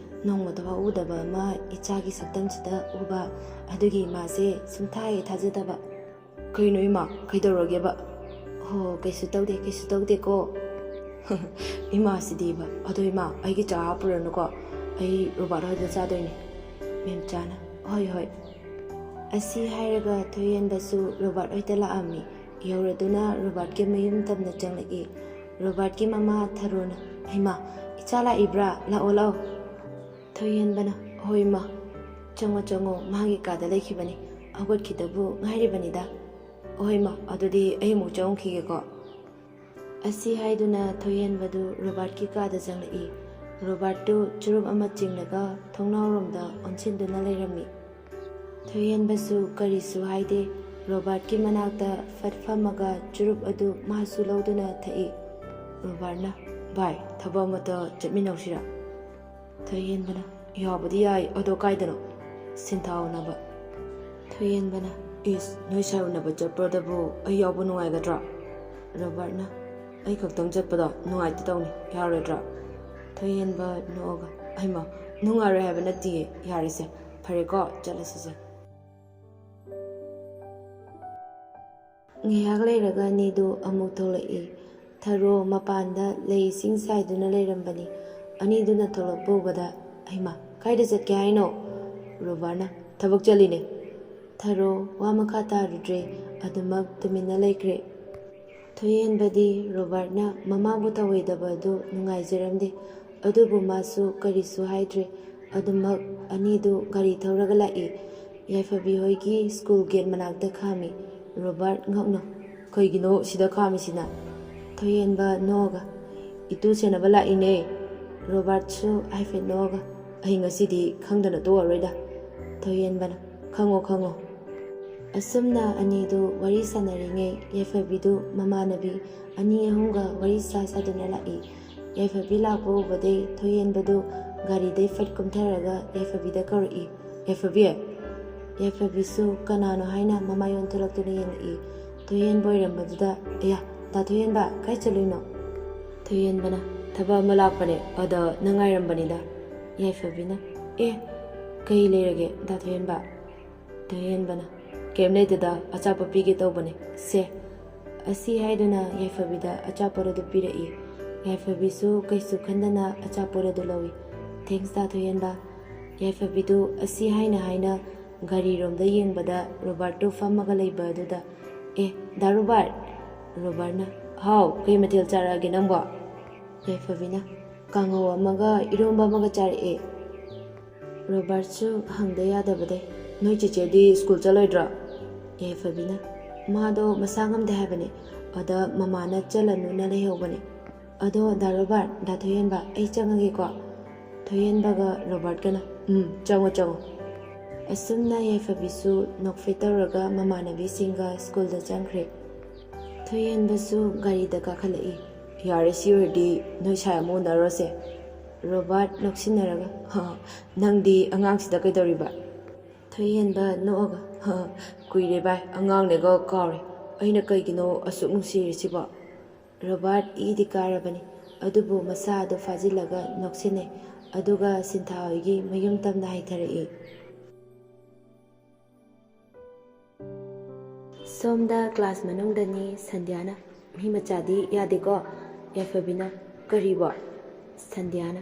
ꯅꯣꯡꯃꯇ ꯐꯥꯎ ꯎꯗꯕ ꯑꯃ ꯏꯆꯥꯒꯤ ꯁꯛꯇꯝꯁꯤꯗ ꯎꯕ, ꯑꯗꯨꯒꯤ ꯏꯃꯥꯁꯦ ꯁꯨꯝꯊꯥ ꯍꯦꯛ ꯊꯥꯖꯗꯕ꯫" "ꯀꯩꯅꯣ ꯏꯃꯥ, ꯀꯩꯗꯧꯔꯒꯦꯕ?" "ꯍꯣ, ꯀꯩꯁꯨ ꯇꯧꯗꯦ, ꯀꯩꯁꯨ ꯇꯧꯗꯦꯀꯣ꯫" "ꯏꯃꯥꯁꯤꯗꯤꯕ, ꯑꯗꯣ ꯏꯃꯥ, ꯑꯩꯒꯤ ꯆꯥ ꯍꯥꯞꯄꯨꯔꯅꯨꯀꯣ, ꯑꯩ ꯔꯣꯕꯥꯔꯠ ꯍꯣꯏꯗ ꯆꯥꯗꯣꯏꯅꯦ꯫" ꯃꯦꯝꯆꯥꯅ, "ꯍꯣꯏ, ꯍꯣꯏ꯫" ꯑꯁꯤ ꯍꯥꯏꯔꯒ ꯊꯣꯏꯍꯦꯟꯕꯁꯨ ꯔꯣꯕꯥꯔꯠ ꯍꯣꯏꯗ ꯂꯥꯛꯑꯝꯃꯤ꯫ ꯌꯧꯔꯗꯨꯅ ꯔꯣꯕꯥꯔꯠꯀꯤ ꯃꯌꯨꯝ ꯇꯝꯅ ꯆꯪꯂꯛꯏ꯫ ꯔꯣꯕꯥꯔꯠꯀꯤ ꯃꯃꯥ ꯊꯔꯣꯅ, "ꯍꯩꯃꯥ, "ꯏꯆꯥ ꯂꯥꯛꯏꯕ꯭ꯔꯥ? ꯂꯥꯛꯑꯣ, ꯂꯥꯛꯑꯣ꯫" ꯊꯣꯏꯍꯦꯟꯕꯅ, "ꯍꯣꯏ, ꯏꯃꯥ꯫ ꯆꯪꯉꯣ, ꯆꯪꯉꯣ, ꯃꯥꯒꯤ ꯀꯥꯗ ꯂꯩꯈꯤꯕꯅꯤ꯫ ꯍꯧꯒꯠꯈꯤꯗꯕꯨ ꯉꯥꯏꯔꯤꯕꯅꯤꯗ꯫" "ꯍꯣꯏ, ꯏꯃꯥ, ꯑꯗꯨꯗꯤ ꯑꯩ ꯑꯃꯨꯛ ꯆꯪꯉꯛꯈꯤꯒꯦꯀꯣ꯫" ꯑꯁꯤ ꯍꯥꯏꯗꯨꯅ ꯊꯣꯏꯍꯦꯟꯕꯗꯨ ꯔꯣꯕꯥꯔꯠꯀꯤ ꯀꯥꯗ ꯆꯪꯂꯛꯏ꯫ ꯔꯣꯕꯥꯔꯠꯇꯨ ꯆꯨꯔꯨꯞ ꯑꯃ ꯆꯤꯡꯂꯒ ꯊꯣꯡꯅꯥꯎꯔꯣꯝꯗ ꯑꯣꯟꯁꯤꯟꯗꯨꯅ ꯂꯩꯔꯝꯃꯤ꯫ ꯊꯣꯏꯍꯦꯟꯕꯁꯨ ꯀꯔꯤꯁꯨ ꯍꯥꯏꯗꯦ꯫ ꯔꯣꯕꯥꯔꯠꯀꯤ ꯃꯅꯥꯛꯇ ꯐꯠ ꯐꯝꯃꯒ ꯆꯨꯔꯨꯞ ꯑꯗꯨ ꯃꯥꯁꯨ ꯂꯧꯗꯨꯅ ꯊꯛꯏ꯫ ꯔꯣꯕꯥꯔꯠꯅ, "ꯚꯥꯏ, ꯊꯕꯛ ꯑꯃꯇ ꯆꯠꯃꯤꯟꯅꯧꯁꯤꯔꯥ?" ꯊꯣꯏꯍꯦꯟꯕꯅ, "ꯌꯥꯕꯨꯗꯤ ꯌꯥꯏ, ꯑꯗꯣ ꯀꯥꯏꯗꯅꯣ?" "ꯁꯤꯟꯊꯥ ꯎꯅꯕ꯫" ꯊꯣꯏꯍꯦꯟꯕꯅ, "ꯏꯁ, ꯅꯣꯏ ꯁꯥꯏ ꯎꯅꯕ ꯆꯠꯄꯗꯕꯨ ꯑꯩ ꯌꯥꯎꯕ ꯅꯨꯡꯉꯥꯏꯒꯗ꯭ꯔꯥ?" ꯔꯣꯕꯥꯔꯠꯅ, "ꯑꯩ ꯈꯛꯇꯪ ꯆꯠꯄꯗꯣ ꯅꯨꯡꯉꯥꯏꯇꯦ ꯇꯧꯅꯤ, ꯌꯥꯔꯣꯏꯗ꯭ꯔꯥ?" ꯊꯣꯏꯍꯦꯟꯕ ꯅꯣꯛꯑꯒ, "ꯍꯩꯃꯥ, ꯅꯨꯡꯉꯥꯏꯔꯣꯏ ꯍꯥꯏꯕ ꯅꯠꯇꯤꯌꯦ, ꯌꯥꯔꯦꯁꯦ, ꯐꯔꯦꯀꯣ, ꯆꯠꯂꯁꯤꯁꯦ꯫" ꯉꯥꯏꯍꯥꯛ ꯂꯩꯔꯒ ꯑꯅꯤꯗꯨ ꯑꯃꯨꯛ ꯊꯣꯛꯂꯛꯏ꯫ ꯊꯔꯣ ꯃꯄꯥꯟꯗ ꯂꯩ ꯏꯁꯤꯡ ꯆꯥꯏꯗꯨꯅ ꯂꯩꯔꯝꯕꯅꯤ꯫ ꯑꯅꯤꯗꯨꯅ ꯊꯣꯛꯂꯛꯄ ꯎꯕꯗ, "ꯍꯩꯃꯥ, ꯀꯥꯏꯗ ꯆꯠꯀꯦ ꯍꯥꯏꯅꯣ?" ꯔꯣꯕꯥꯔꯠꯅ, "ꯊꯕꯛ ꯆꯠꯂꯤꯅꯦ꯫" ꯊꯔꯣ ꯋꯥ ꯃꯈꯥ ꯇꯥꯔꯨꯗ꯭ꯔꯦ, ꯑꯗꯨꯃꯛ ꯇꯨꯃꯤꯟꯅ ꯂꯩꯈ꯭ꯔꯦ꯫ ꯊꯣꯏꯍꯦꯟꯕꯗꯤ ꯔꯣꯕꯥꯔꯠꯅ ꯃꯃꯥꯕꯨ ꯊꯧꯑꯣꯏꯗꯕ ꯑꯗꯨ ꯅꯨꯡꯉꯥꯏꯖꯔꯝꯗꯦ, ꯑꯗꯨꯕꯨ ꯃꯥꯁꯨ ꯀꯔꯤꯁꯨ ꯍꯥꯏꯗ꯭ꯔꯦ꯫ ꯑꯗꯨꯃꯛ ꯑꯅꯤꯗꯨ ꯒꯥꯔꯤ ꯊꯧꯔꯒ ꯂꯥꯛꯏ꯫ ꯌꯥꯏꯐꯕꯤ ꯍꯣꯏꯒꯤ ꯁ꯭ꯀꯨꯜ ꯒꯦꯠ ꯃꯅꯥꯛꯇ ꯈꯥꯝꯃꯤ꯫ ꯔꯣꯕꯥꯔꯠ ꯉꯛꯅ, "ꯀꯩꯒꯤꯅꯣ ꯁꯤꯗ ꯈꯥꯝꯃꯤꯁꯤꯅ?" ꯊꯣꯏꯍꯦꯟꯕ ꯅꯣꯛꯑꯒ, "ꯏꯇꯨ ꯁꯦꯟꯅꯕ ꯂꯥꯛꯏꯅꯦ꯫" ꯔꯣꯕꯥꯔꯠꯁꯨ ꯍꯥꯏꯐꯦꯠ ꯅꯣꯛꯑꯒ, "ꯑꯩ ꯉꯁꯤꯗꯤ ꯈꯪꯗꯅ ꯇꯣꯛꯑꯔꯣꯏꯗ꯫" ꯊꯣꯏꯍꯦꯟꯕꯅ, "ꯈꯪꯉꯣ, ꯈꯪꯉꯣ꯫" ꯑꯁꯨꯝꯅ ꯑꯅꯤꯗꯨ ꯋꯥꯔꯤ ꯁꯥꯟꯅꯔꯤꯉꯩ ꯌꯥꯏꯐꯕꯤꯗꯨ ꯃꯃꯥꯟꯅꯕꯤ ꯑꯅꯤ ꯑꯍꯨꯝꯒ ꯋꯥꯔꯤ ꯁꯥ ꯁꯥꯗꯨꯅ ꯂꯥꯛꯏ꯫ ꯌꯥꯏꯐꯕꯤ ꯂꯥꯛꯄ ꯎꯕꯗꯩ ꯊꯣꯏꯍꯦꯟꯕꯗꯨ ꯒꯥꯔꯤꯗꯩ ꯐꯠ ꯀꯨꯝꯊꯔꯒ ꯌꯥꯏꯐꯕꯤꯗ ꯀꯧꯔꯛꯏ, "ꯌꯥꯏꯐꯕꯤ!" ꯌꯥꯏꯐꯕꯤꯁꯨ ꯀꯅꯥꯅꯣ ꯍꯥꯏꯅ ꯃꯃꯥꯏ ꯑꯣꯟꯊꯣꯔꯛꯇꯨꯅ ꯌꯦꯡꯂꯛꯏ꯫ ꯊꯣꯏꯍꯦꯟꯕ ꯑꯣꯏꯔꯝꯕꯗꯨꯗ, "ꯑꯌꯥ, ꯗꯥ ꯊꯣꯏꯍꯦꯟꯕ, ꯀꯥꯏ ꯆꯠꯂꯨꯏꯅꯣ?" ꯊꯣꯏꯍꯦꯟꯕꯅ, "ꯊꯕꯛ ꯑꯃ ꯂꯥꯛꯄꯅꯦ, ꯑꯗ ꯅꯪ ꯉꯥꯏꯔꯝꯕꯅꯤꯗ꯫" ꯌꯥꯏꯐꯕꯤꯅ, "ꯑꯦ, ꯀꯩ ꯂꯩꯔꯒꯦ ꯗꯥ ꯊꯣꯏꯍꯦꯟꯕ?" ꯊꯣꯏꯍꯦꯟꯕꯅ, "ꯀꯩꯝ ꯂꯩꯇꯦꯗ, ꯑꯆꯥꯄꯣꯠ ꯄꯤꯒꯦ ꯇꯧꯕꯅꯦ, ꯁꯦ꯫" ꯑꯁꯤ ꯍꯥꯏꯗꯨꯅ ꯌꯥꯏꯐꯕꯤꯗ ꯑꯆꯥꯄꯣꯠ ꯑꯗꯨ ꯄꯤꯔꯛꯏ꯫ ꯌꯥꯏꯐꯕꯤꯁꯨ ꯀꯩꯁꯨ ꯈꯟꯗꯅ ꯑꯆꯥꯄꯣꯠ ꯑꯗꯨ ꯂꯧꯏ꯫ "Thanks ꯗꯥ ꯊꯣꯏꯍꯦꯟꯕ꯫" ꯌꯥꯏꯐꯕꯤꯗꯨ ꯑꯁꯤ ꯍꯥꯏꯅ ꯍꯥꯏꯅ ꯒꯥꯔꯤꯔꯣꯝꯗ ꯌꯦꯡꯕꯗ ꯔꯣꯕꯥꯔꯠꯇꯨ ꯐꯝꯃꯒ ꯂꯩꯕ ꯑꯗꯨꯗ, "ꯑꯦ, ꯗꯥ ꯔꯣꯕꯥꯔꯠ!" ꯔꯣꯕꯥꯔꯠꯅ, "ꯍꯥꯎ, ꯀꯩ ꯃꯊꯦꯜ ꯆꯥꯔꯛꯑꯒꯦ ꯅꯪꯕꯣ?" ꯌꯥꯏꯐꯕꯤꯅ, ꯀꯥꯡꯉꯧ ꯑꯃꯒ ꯏꯔꯣꯝꯕ ꯑꯃꯒ ꯆꯥꯔꯛꯑꯦ꯫ ꯔꯣꯕꯥꯔꯠꯁꯨ ꯍꯪꯗ ꯌꯥꯗꯕꯗꯩ, "ꯅꯣꯏ ꯆꯦꯆꯦꯗꯤ ꯁ꯭ꯀꯨꯜ ꯆꯠꯂꯣꯏꯗ꯭ꯔꯣ?" ꯌꯥꯏꯐꯕꯤꯅ, "ꯃꯥꯗꯣ ꯃꯁꯥ ꯉꯝꯗꯦ ꯍꯥꯏꯕꯅꯦ, ꯑꯗ ꯃꯃꯥꯅ ꯆꯠꯂꯅꯨꯅ ꯂꯩꯍꯧꯕꯅꯦ꯫ ꯑꯗꯣ ꯗꯥ ꯔꯣꯕꯥꯔꯠ, ꯗꯥ ꯊꯣꯏꯍꯦꯟꯕ, ꯑꯩ ꯆꯪꯉꯒꯦꯀꯣ?" ꯊꯣꯏꯍꯦꯟꯕꯒ ꯔꯣꯕꯥꯔꯠꯀꯅ, "ꯎꯝ, ꯆꯪꯉꯣ, ꯆꯪꯉꯣ꯫" ꯑꯁꯨꯝꯅ ꯌꯥꯏꯐꯕꯤꯁꯨ ꯅꯣꯛꯐꯦꯠ ꯇꯧꯔꯒ ꯃꯃꯥꯟꯅꯕꯤꯁꯤꯡꯒ ꯁ꯭ꯀꯨꯜꯗ ꯆꯪꯈ꯭ꯔꯦ꯫ ꯊꯣꯏꯍꯦꯟꯕꯁꯨ ꯒꯥꯔꯤꯗ ꯀꯥꯈꯠꯂꯛꯏ꯫ "ꯌꯥꯔꯦ, ꯁꯤ ꯑꯣꯏꯔꯗꯤ ꯅꯣꯏ ꯁꯥꯏ ꯑꯃꯨꯛ ꯎꯅꯔꯨꯔꯁꯦ꯫" ꯔꯣꯕꯥꯔꯠ ꯅꯣꯛꯁꯤꯟꯅꯔꯒ, "ꯍ, ꯅꯪꯗꯤ ꯑꯉꯥꯡꯁꯤꯗ ꯀꯩꯗꯧꯔꯤꯕ?" ꯊꯣꯏꯍꯦꯟꯕ ꯅꯣꯛꯑꯒ, "ꯍ, ꯀꯨꯏꯔꯦ ꯚꯥꯏ, ꯑꯉꯥꯡꯅꯦꯒ ꯀꯥꯎꯔꯦ꯫ ꯑꯩꯅ ꯀꯩꯒꯤꯅꯣ ꯑꯁꯨꯛ ꯅꯨꯡꯁꯤꯔꯤꯁꯤꯕꯣ?" ꯔꯣꯕꯥꯔꯠ ꯏꯗꯤ ꯀꯥꯔꯕꯅꯤ, ꯑꯗꯨꯕꯨ ꯃꯁꯥ ꯑꯗꯨ ꯐꯥꯖꯤꯜꯂꯒ ꯅꯣꯛꯁꯤꯟꯅꯩ, ꯑꯗꯨꯒ ꯁꯤꯟꯊꯥ ꯍꯣꯏꯒꯤ ꯃꯌꯨꯝ ꯇꯝꯅ ꯍꯥꯏꯊꯔꯛꯏ꯫ ꯁꯣꯝꯗ ꯀ꯭ꯂꯥꯁ ꯃꯅꯨꯡꯗꯅꯤ꯫ ꯁꯟꯙ꯭ꯌꯥꯅ, "ꯃꯤ ꯃꯆꯥꯗꯤ ꯌꯥꯗꯦꯀꯣ?" ꯌꯥꯏꯐꯕꯤꯅ, "ꯀꯔꯤꯕꯣ?" ꯁꯟꯙ꯭ꯌꯥꯅ,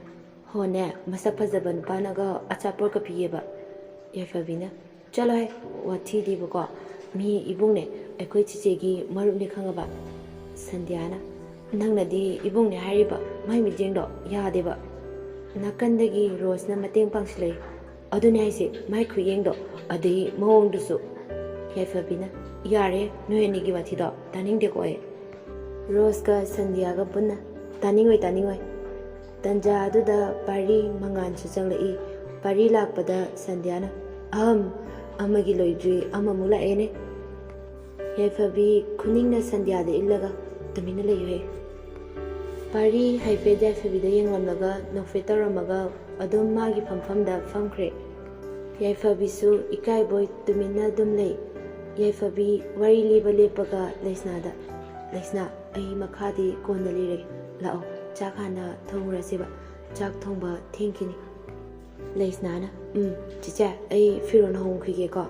"ꯍꯣꯅꯦ, ꯃꯁꯛ ꯐꯖꯕ ꯅꯨꯄꯥꯅꯒ ꯑꯆꯥꯄꯣꯠꯀ ꯄꯤꯌꯦꯕ꯫" ꯌꯥꯏꯐꯕꯤꯅ, "ꯆꯠꯂꯣꯍꯦ, ꯋꯥꯊꯤꯗꯤꯕꯀꯣ꯫ ꯃꯤ ꯏꯕꯨꯡꯅꯦ, ꯑꯩꯈꯣꯏ ꯆꯤꯆꯦꯒꯤ ꯃꯔꯨꯞꯅꯤ ꯈꯪꯉꯕ?" ꯁꯟꯙ꯭ꯌꯥꯅ, "ꯅꯪꯅꯗꯤ ꯏꯕꯨꯡꯅꯦ ꯍꯥꯏꯔꯤꯕ, ꯃꯥꯏ ꯃꯤꯠꯌꯦꯡꯗꯣ ꯌꯥꯗꯦꯕ꯫" ꯅꯥꯀꯟꯗꯒꯤ ꯔꯣꯁꯅ ꯃꯇꯦꯡ ꯄꯥꯡꯁꯤꯜꯂꯛꯏ꯫ "ꯑꯗꯨꯅꯦ ꯍꯥꯏꯁꯦ, ꯃꯥꯏ ꯈꯨꯌꯦꯡꯗꯣ, ꯑꯗꯩ ꯃꯑꯣꯡꯗꯨꯁꯨ꯫" ꯌꯥꯏꯐꯕꯤꯅ, "ꯌꯥꯔꯦ, ꯅꯣꯏ ꯑꯅꯤꯒꯤ ꯋꯥꯊꯤꯗꯣ ꯇꯥꯅꯤꯡꯗꯦꯀꯣ ꯑꯩ꯫" ꯔꯣꯁꯀ ꯁꯟꯙ꯭ꯌꯥꯒ ꯄꯨꯟꯅ, "ꯇꯥꯅꯤꯡꯉꯣꯏ, ꯇꯥꯅꯤꯡꯉꯣꯏ꯫" ꯇꯟꯖꯥ ꯑꯗꯨꯗ ꯄꯥꯔꯤ ꯃꯉꯥꯟꯁꯨ ꯆꯪꯂꯛꯏ꯫ ꯄꯥꯔꯤ ꯂꯥꯛꯄꯗ ꯁꯟꯙ꯭ꯌꯥꯅ, "ꯑꯍꯝ, ꯑꯃꯒꯤ ꯂꯣꯏꯗ꯭ꯔꯤ ꯑꯃꯃꯨꯛ ꯂꯥꯛꯑꯦꯅꯦ꯫" ꯌꯥꯏꯐꯕꯤ ꯈꯨꯅꯤꯡꯅ ꯁꯟꯙ꯭ꯌꯥꯗ ꯏꯜꯂꯒ, "ꯇꯨꯃꯤꯟꯅ ꯂꯩꯌꯨꯍꯦ꯫" ꯄꯥꯔꯤ ꯍꯥꯏꯐꯦꯠ ꯌꯥꯏꯐꯕꯤꯗ ꯌꯦꯡꯂꯝꯂꯒ ꯅꯣꯛꯐꯦꯠ ꯇꯧꯔꯝꯃꯒ ꯑꯗꯨꯝ ꯃꯥꯒꯤ ꯐꯝꯐꯝꯗ ꯐꯝꯈ꯭ꯔꯦ꯫ ꯌꯥꯏꯐꯕꯤꯁꯨ ꯏꯀꯥꯏꯕꯣꯏ ꯇꯨꯃꯤꯟꯅ ꯑꯗꯨꯝ ꯂꯩ꯫ ꯌꯥꯏꯐꯕꯤ ꯋꯥꯔꯤ ꯂꯤꯕ ꯂꯦꯞꯄꯒ ꯂꯩꯁꯅꯥꯗ, "ꯂꯩꯁꯅꯥ, ꯑꯩ ꯃꯈꯥꯗꯤ ꯀꯣꯟꯅ ꯂꯤꯔꯒꯦ꯫ ꯂꯥꯛꯑꯣ, ꯆꯥꯛ ꯍꯥꯟꯅ ꯊꯣꯡꯉꯨꯔꯁꯤꯕ꯫ ꯆꯥꯛ ꯊꯣꯡꯕ ꯊꯦꯡꯈꯤꯅꯤ꯫" ꯂꯩꯁꯅꯥꯅ, "ꯎꯝ, ꯆꯤꯆꯦ, ꯑꯩ ꯐꯤꯔꯣꯜ ꯍꯣꯡꯈꯤꯒꯦꯀꯣ꯫"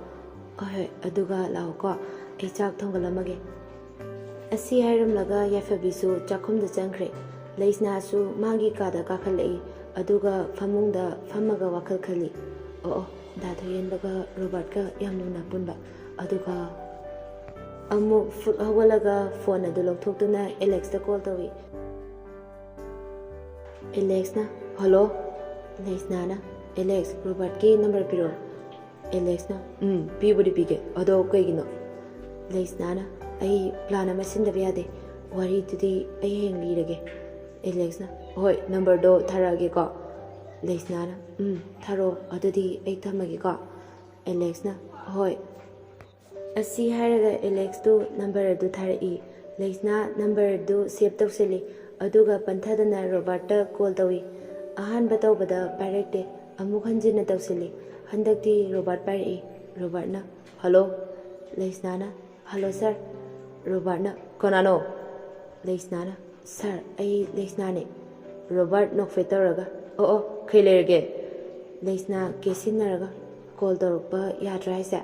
"ꯍꯣꯏ, ꯍꯣꯏ, ꯑꯗꯨꯒ ꯂꯥꯛꯑꯣꯀꯣ, ꯑꯩ ꯆꯥꯛ ꯊꯣꯡꯒꯠꯂꯝꯃꯒꯦ꯫" ꯑꯁꯤ ꯍꯥꯏꯔꯝꯂꯒ ꯌꯥꯏꯐꯕꯤꯁꯨ ꯆꯥꯛꯈꯨꯝꯗ ꯆꯪꯈ꯭ꯔꯦ꯫ ꯂꯩꯁꯅꯥꯁꯨ ꯃꯥꯒꯤ ꯀꯥꯗ ꯀꯥꯈꯠꯂꯛꯏ, ꯑꯗꯨꯒ ꯐꯃꯨꯡꯗ ꯐꯝꯃꯒ ꯋꯥꯈꯜ ꯈꯜꯂꯤ꯫ "ꯑꯣ, ꯑꯣ, ꯗꯥ ꯊꯣꯏꯍꯦꯟꯕꯒ ꯔꯣꯕꯥꯔꯠꯀ ꯌꯥꯝ ꯂꯨꯅ ꯄꯨꯟꯕ꯫" ꯑꯗꯨꯒ ꯑꯃꯨꯛ ꯐꯨꯛ ꯍꯧꯒꯠꯂꯒ ꯐꯣꯟ ꯑꯗꯨ ꯂꯧꯊꯣꯛꯇꯨꯅ ꯑꯦꯂꯦꯛꯁꯇ ꯀꯣꯜ ꯇꯧꯏ꯫ ꯑꯦꯂꯦꯛꯁꯅ, "ꯍꯜꯂꯣ?" ꯂꯩꯁꯅꯥꯅ, "ꯑꯦꯂꯦꯛꯁ, ꯔꯣꯕꯥꯔꯠꯀꯤ ꯅꯝꯕꯔ ꯄꯤꯔꯛꯑꯣ꯫" ꯑꯦꯂꯦꯛꯁꯅ, "ꯎꯝ, ꯄꯤꯕꯨꯗꯤ ꯄꯤꯒꯦ, ꯑꯗꯣ ꯀꯩꯒꯤꯅꯣ?" ꯂꯩꯁꯅꯥꯅ, "ꯑꯩ ꯄ꯭ꯂꯥꯟ ꯑꯃ ꯁꯤꯟꯗꯕ ꯌꯥꯗꯦ, ꯋꯥꯔꯤꯗꯨꯗꯤ ꯑꯩ ꯍꯌꯦꯡ ꯂꯤꯔꯒꯦ꯫" ꯑꯦꯂꯦꯛꯁꯅ, "ꯍꯣꯏ, ꯅꯝꯕꯔꯗꯣ ꯊꯥꯔꯛꯑꯒꯦꯀꯣ꯫" ꯂꯩꯁꯅꯥꯅ, "ꯎꯝ, ꯊꯥꯔꯛꯑꯣ, ꯑꯗꯨꯗꯤ ꯑꯩ ꯊꯝꯃꯒꯦꯀꯣ꯫" ꯑꯦꯂꯦꯛꯁꯅ, "ꯍꯣꯏ꯫" ꯑꯁꯤ ꯍꯥꯏꯔꯒ ꯑꯦꯂꯦꯛꯁꯇꯨ ꯅꯝꯕꯔ ꯑꯗꯨ ꯊꯥꯔꯛꯏ꯫ ꯂꯩꯁꯅꯥ ꯅꯝꯕꯔ ꯑꯗꯨ ꯁꯦꯚ ꯇꯧꯁꯤꯜꯂꯤ, ꯑꯗꯨꯒ ꯄꯟꯊꯗꯅ ꯔꯣꯕꯥꯔꯠꯇ ꯀꯣꯜ ꯇꯧꯏ꯫ ꯑꯍꯥꯟꯕ ꯇꯧꯕꯗ ꯄꯥꯏꯔꯛꯇꯦ, ꯑꯃꯨꯛ ꯍꯟꯖꯤꯟꯅ ꯇꯧꯁꯤꯜꯂꯤ꯫ ꯍꯟꯗꯛꯇꯤ ꯔꯣꯕꯥꯔꯠ ꯄꯥꯏꯔꯛꯏ꯫ ꯔꯣꯕꯥꯔꯠꯅ, "ꯍꯜꯂꯣ꯫" ꯂꯩꯁꯅꯥꯅ, "ꯍꯜꯂꯣ ꯁꯥꯔ꯫" ꯔꯣꯕꯥꯔꯠꯅ, "ꯀꯅꯥꯅꯣ?" ꯂꯩꯁꯅꯥꯅ, "ꯁꯥꯔ, ꯑꯩ ꯂꯩꯁꯅꯥꯅꯦ꯫" ꯔꯣꯕꯥꯔꯠ ꯅꯣꯛꯐꯦꯠ ꯇꯧꯔꯒ, "ꯑꯣ ꯑꯣ, ꯀꯩ ꯂꯩꯔꯒꯦ?" ꯂꯩꯁꯅꯥ ꯀꯦꯁꯤꯟꯅꯔꯒ, "ꯀꯣꯜ ꯇꯧꯔꯛꯄ ꯌꯥꯗ꯭ꯔꯥ ꯍꯥꯏꯁꯦ?"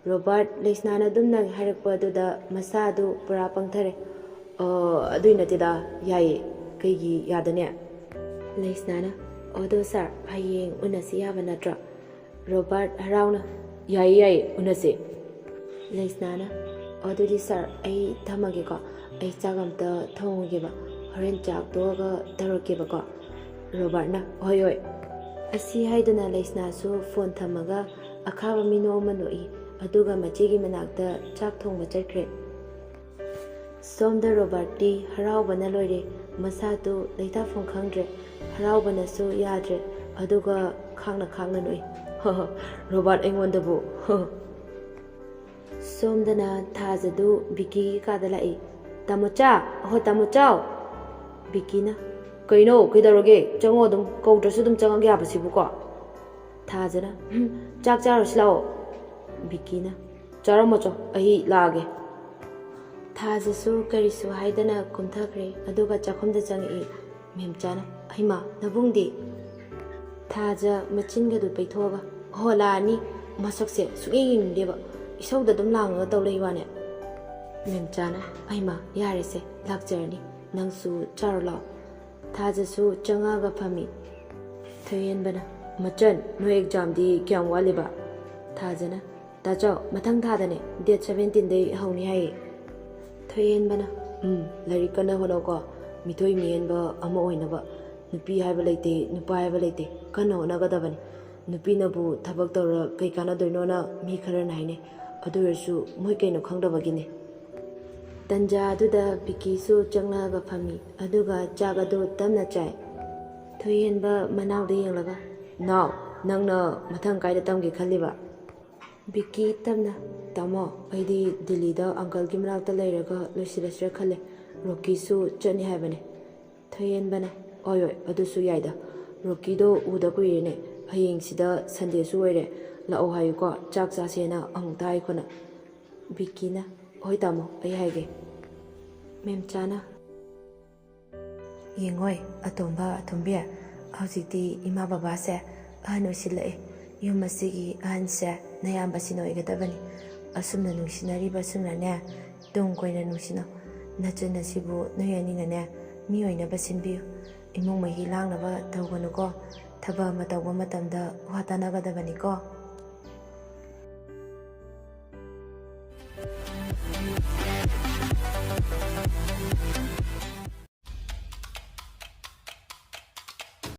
ꯔꯣꯕꯥꯔꯠ ꯂꯩꯁꯅꯥꯅ ꯑꯗꯨꯝꯅ ꯍꯥꯏꯔꯛꯄ ꯑꯗꯨꯗ ꯃꯁꯥꯗꯨ ꯄꯨꯔꯥ ꯄꯪꯊꯔꯦ꯫ "ꯑ, ꯑꯗꯨꯏ ꯅꯠꯇꯦꯗ, ꯌꯥꯏꯌꯦ, ꯀꯩꯒꯤ ꯌꯥꯗꯅꯤ?" ꯂꯩꯁꯅꯥꯅ, "ꯑꯗꯣ ꯁꯥꯔ, ꯍꯌꯦꯡ ꯎꯅꯁꯤ ꯌꯥꯕ ꯅꯠꯇ꯭ꯔꯣ?" ꯔꯣꯕꯥꯔꯠ ꯍꯔꯥꯎꯅ, "ꯌꯥꯏꯌꯦ, ꯌꯥꯏꯌꯦ, ꯎꯅꯁꯦ꯫" ꯂꯩꯁꯅꯥꯅ, "ꯑꯗꯨꯗꯤ ꯁꯥꯔ, ꯑꯩ ꯊꯝꯃꯒꯦꯀꯣ, ꯑꯩ ꯆꯥꯛ ꯑꯝꯇ ꯊꯣꯡꯉꯨꯒꯦꯕ, ꯍꯣꯔꯦꯟ ꯆꯥꯛ ꯇꯣꯛꯑꯒ ꯇꯧꯔꯛꯀꯦꯕꯀꯣ꯫" ꯔꯣꯕꯥꯔꯠꯅ, "ꯍꯣꯏ, ꯍꯣꯏ꯫" ꯑꯁꯤ ꯍꯥꯏꯗꯨꯅ ꯂꯩꯁꯅꯥꯁꯨ ꯐꯣꯟ ꯊꯝꯃꯒ ꯑꯈꯥꯕ ꯃꯤꯅꯣ ꯑꯃ ꯅꯣꯛꯏ, ꯑꯗꯨꯒ ꯃꯆꯦꯒꯤ ꯃꯅꯥꯛꯇ ꯆꯥꯛ ꯊꯣꯡꯕ ꯆꯠꯈ꯭ꯔꯦ꯫ ꯁꯣꯝꯗ ꯔꯣꯕꯥꯔꯠꯇꯤ ꯍꯔꯥꯎꯕꯅ ꯂꯣꯏꯔꯦ, ꯃꯁꯥꯗꯨ ꯂꯩꯇꯥꯐꯝ ꯈꯪꯗ꯭ꯔꯦ, ꯍꯔꯥꯎꯕꯅꯁꯨ ꯌꯥꯗ꯭ꯔꯦ, ꯑꯗꯨꯒ ꯈꯥꯡꯅ ꯈꯥꯡꯅ ꯅꯣꯛꯏ꯫ "ꯔꯣꯕꯥꯔꯠ ꯑꯩꯉꯣꯟꯗꯕꯨ꯫" ꯁꯣꯝꯗꯅ ꯊꯥꯖꯗꯨ ꯕꯤꯀꯤꯒꯤ ꯀꯥꯗ ꯂꯥꯛꯏ꯫ "ꯇꯥꯃꯣꯆꯥ, ꯑꯍꯣ ꯇꯥꯃꯣꯆꯥꯎ!" ꯕꯤꯀꯤꯅ, "ꯀꯩꯅꯣ, ꯀꯩꯗꯧꯔꯒꯦ? ꯆꯪꯉꯣ, ꯑꯗꯨꯝ ꯀꯧꯗ꯭ꯔꯁꯨ ꯑꯗꯨꯝ ꯆꯪꯉꯛ ꯌꯥꯕꯁꯤꯕꯨꯀꯣ?" ꯊꯥꯖꯅ, "ꯍꯨꯝ, ꯆꯥꯛ ꯆꯥꯔꯨꯁꯤ ꯂꯥꯛꯑꯣ꯫" ꯕꯤꯀꯤꯅ, "ꯆꯥꯔꯝꯃꯣ ꯆꯣ, ꯑꯩ ꯂꯥꯛꯑꯒꯦ꯫" ꯊꯥꯖꯁꯨ ꯀꯔꯤꯁꯨ ꯍꯥꯏꯗꯅ ꯀꯨꯝꯊꯈ꯭ꯔꯦ, ꯑꯗꯨꯒ ꯆꯥꯛꯈꯨꯝꯗ ꯆꯪꯉꯛꯏ꯫ ꯃꯦꯝꯆꯥꯅ, "ꯍꯩꯃꯥ, ꯅꯕꯨꯡꯗꯤ?" ꯊꯥꯖ ꯃꯆꯤꯟꯒꯗꯨ ꯄꯩꯊꯣꯛꯑꯒ, "ꯍꯣ, ꯂꯥꯛꯑꯅꯤ꯫ ꯃꯁꯛꯁꯦ ꯁꯨꯛꯌꯦꯡ ꯌꯦꯡꯅꯤꯡꯗꯦꯕ꯫ ꯏꯁꯧꯗ ꯑꯗꯨꯝ ꯂꯥꯡꯉꯒ ꯇꯧ ꯂꯩ ꯋꯥꯅꯦ꯫" ꯃꯦꯝꯆꯥꯅ, "ꯍꯩꯃꯥ, ꯌꯥꯔꯦꯁꯦ, ꯂꯥꯛꯆꯔꯅꯤ꯫ ꯅꯪꯁꯨ ꯆꯥꯔꯣ ꯂꯥꯛꯑꯣ꯫" ꯊꯥꯖꯁꯨ ꯆꯪꯉꯛꯑꯒ ꯐꯝꯃꯤ꯫ ꯊꯣꯏꯍꯦꯟꯕꯅ, "ꯃꯆꯟ, ꯅꯣꯏ ꯑꯦꯛꯖꯥꯝꯗꯤ ꯀꯌꯥꯝ ꯋꯥꯠꯂꯤꯕ?" ꯊꯥꯖꯅ, "ꯇꯥꯆꯧ, ꯃꯊꯪ ꯊꯥꯗꯅꯦ, ꯗꯦꯠ ꯁꯚꯦꯟꯇꯤꯟꯗꯩ ꯍꯧꯅꯤ ꯍꯥꯏꯌꯦ꯫" ꯊꯣꯏꯍꯦꯟꯕꯅ, "ꯎꯝ, ꯂꯥꯏꯔꯤꯛ ꯀꯟꯅ ꯍꯣꯠꯅꯧꯀꯣ, ꯃꯤꯊꯣꯏ ꯃꯤꯍꯦꯟꯕ ꯑꯃ ꯑꯣꯏꯅꯕ꯫ ꯅꯨꯄꯤ ꯍꯥꯏꯕ ꯂꯩꯇꯦ, ꯅꯨꯄꯥ ꯍꯥꯏꯕ ꯂꯩꯇꯦ, ꯀꯟꯅ ꯍꯣꯠꯅꯒꯗꯕꯅꯤ꯫ ꯅꯨꯄꯤꯅꯕꯨ ꯊꯕꯛ ꯇꯧꯔ ꯀꯩ ꯀꯥꯟꯅꯗꯣꯏꯅꯣꯅ ꯃꯤ ꯈꯔꯅ ꯍꯥꯏꯅꯩ꯫ ꯑꯗꯨ ꯑꯣꯏꯔꯁꯨ ꯃꯣꯏ ꯀꯩꯅꯣ ꯈꯪꯗꯕꯒꯤꯅꯤ꯫ ꯇꯟꯖꯥ ꯑꯗꯨꯗ ꯕꯤꯀꯤꯁꯨ ꯆꯪꯂꯛꯑꯒ ꯐꯝꯃꯤ, ꯑꯗꯨꯒ ꯆꯥꯛ ꯑꯗꯨ ꯇꯞꯅ ꯆꯥꯏ꯫ ꯊꯣꯏꯍꯦꯟꯕ ꯃꯅꯥꯎꯗ ꯌꯦꯡꯂꯒ, "ꯅꯥꯎ, ꯅꯪꯅ ꯃꯊꯪ ꯀꯥꯏꯗ ꯇꯝꯒꯦ ꯈꯜꯂꯤꯕ?" ꯕꯤꯀꯤ ꯇꯞꯅ, "ꯇꯥꯃꯣ, ꯑꯩꯗꯤ ꯗꯤꯜꯂꯤꯗ ꯑꯪꯀꯜꯒꯤ ꯃꯅꯥꯛꯇ ꯂꯩꯔꯒ ꯂꯣꯏꯁꯤꯜꯂꯁꯤꯔ ꯈꯜꯂꯦ꯫ ꯔꯣꯀꯤꯁꯨ ꯆꯠꯅꯤ ꯍꯥꯏꯕꯅꯦ꯫" ꯊꯣꯏꯍꯦꯟꯕꯅ, "ꯍꯣꯏ, ꯍꯣꯏ, ꯑꯗꯨꯁꯨ ꯌꯥꯏꯗ꯫ ꯔꯣꯀꯤꯗꯣ ꯎꯗ ꯀꯨꯏꯔꯦꯅꯦ꯫ ꯍꯌꯦꯡꯁꯤꯗ ꯁꯟꯗꯦꯁꯨ ꯑꯣꯏꯔꯦ꯫ ꯂꯥꯛꯑꯣ ꯍꯥꯏꯌꯨꯀꯣ, ꯆꯥꯛ ꯆꯥꯁꯦꯅ ꯑꯃꯨꯛꯇ ꯍꯥꯏꯈꯣꯅ꯫" ꯕꯤꯀꯤꯅ, "ꯍꯣꯏ ꯇꯥꯃꯣ, ꯑꯩ ꯍꯥꯏꯒꯦ꯫" ꯃꯦꯝꯆꯥꯅ, "ꯌꯦꯡꯉꯣꯏ, ꯑꯇꯣꯝꯕ, ꯑꯇꯣꯝꯕꯤ, ꯍꯧꯖꯤꯛꯇꯤ ꯏꯃꯥ ꯕꯕꯥꯁꯦ ꯑꯍꯟ ꯑꯣꯏꯁꯤꯜꯂꯛꯑꯦ꯫ ꯌꯨꯝ ꯑꯁꯤꯒꯤ ꯑꯍꯟꯁꯦ ꯅꯌꯥꯝꯕꯁꯤꯅ ꯑꯣꯏꯒꯗꯕꯅꯤ꯫ ꯑꯁꯨꯝꯅ ꯅꯨꯡꯁꯤꯅꯔꯤꯕꯁꯤꯡꯅꯅꯦ, ꯇꯨꯡ ꯀꯣꯏꯅ ꯅꯨꯡꯁꯤꯅꯧ꯫ ꯅꯆꯟ ꯑꯁꯤꯕꯨ ꯅꯣꯏ ꯑꯅꯤꯅꯅꯦ, ꯃꯤ ꯑꯣꯏꯅꯕ ꯁꯤꯟꯕꯤꯌꯨ꯫ ꯏꯃꯨꯡ ꯃꯍꯤ ꯂꯥꯡꯅꯕ ꯇꯧꯒꯅꯨꯀꯣ꯫ ꯊꯕꯛ ꯑꯃ ꯇꯧꯕ ꯃꯇꯝꯗ ꯋꯥ ꯇꯥꯅꯒꯗꯕꯅꯤꯀꯣ꯫"